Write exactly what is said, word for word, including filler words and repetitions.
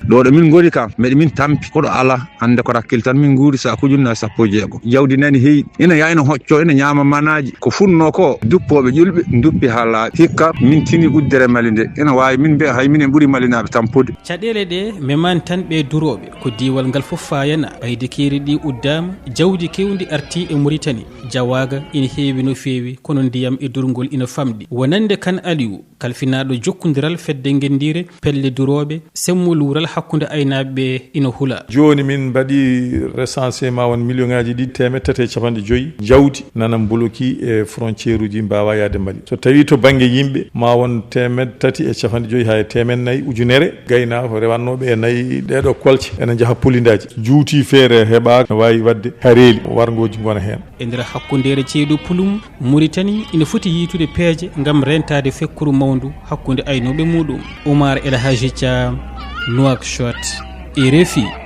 Ɗo ɗo min ngoni kam, meɗe min tampi, koɗo ala, hannde ko rakkil tan min nguuri, sa ko ujunnaji sappo e jeego. Jawdi nani heyi, ina yaa ina hocco, ina ñaama manaaji. Ko funnoo ko, duppooɓe ƴulɓe, duppi haa laaɓi. Hikka, min tini uddere Mali nde, ina waawi min mbiya hay minen ɓuri Malinaaɓe tampude. Caɗeele ɗe memaani tan ɓee durooɓe, ko diiwal ngal fof faayana. Ɓayde keeri ɗi uddaama, jawdi keewndi artii e Muritani. Jawaaga ina heewi no feewi, kono ndiyam e durngol ina famɗi. Wonande Kan Aliyu, kalfinaaɗo jokkondiral fedde ngenndiire pelle durooɓe, semmol luural hakkunde aynaaɓe ɓe ina hula. Jooni min mbaɗi recensé ma won million ŋaaji ɗiɗi teemeɗɗe tati e capanɗe joyi jawdi nana mboloki e frontière uji, mbaawa yaade Mali. So tawi to bannge yimɓe, ma won teemeɗɗe tati e capanɗe joyi haa e teemeɗɗe nayi ujunere gaynaako rewannooɓe e nayi ɗeeɗo kolce ene njaha polindaaji. Juuti feere heɓaaka, no waawi waɗde hareeli, warngooji ngona heen. E nder hakkundeere ceeɗu pulum, Muritani ina foti yiytude peeje ngam rentaade fekkuru mawndu hakkunde aynooɓe muɗum. Oumar El Hadji Thiam, Nouakchott, R F I.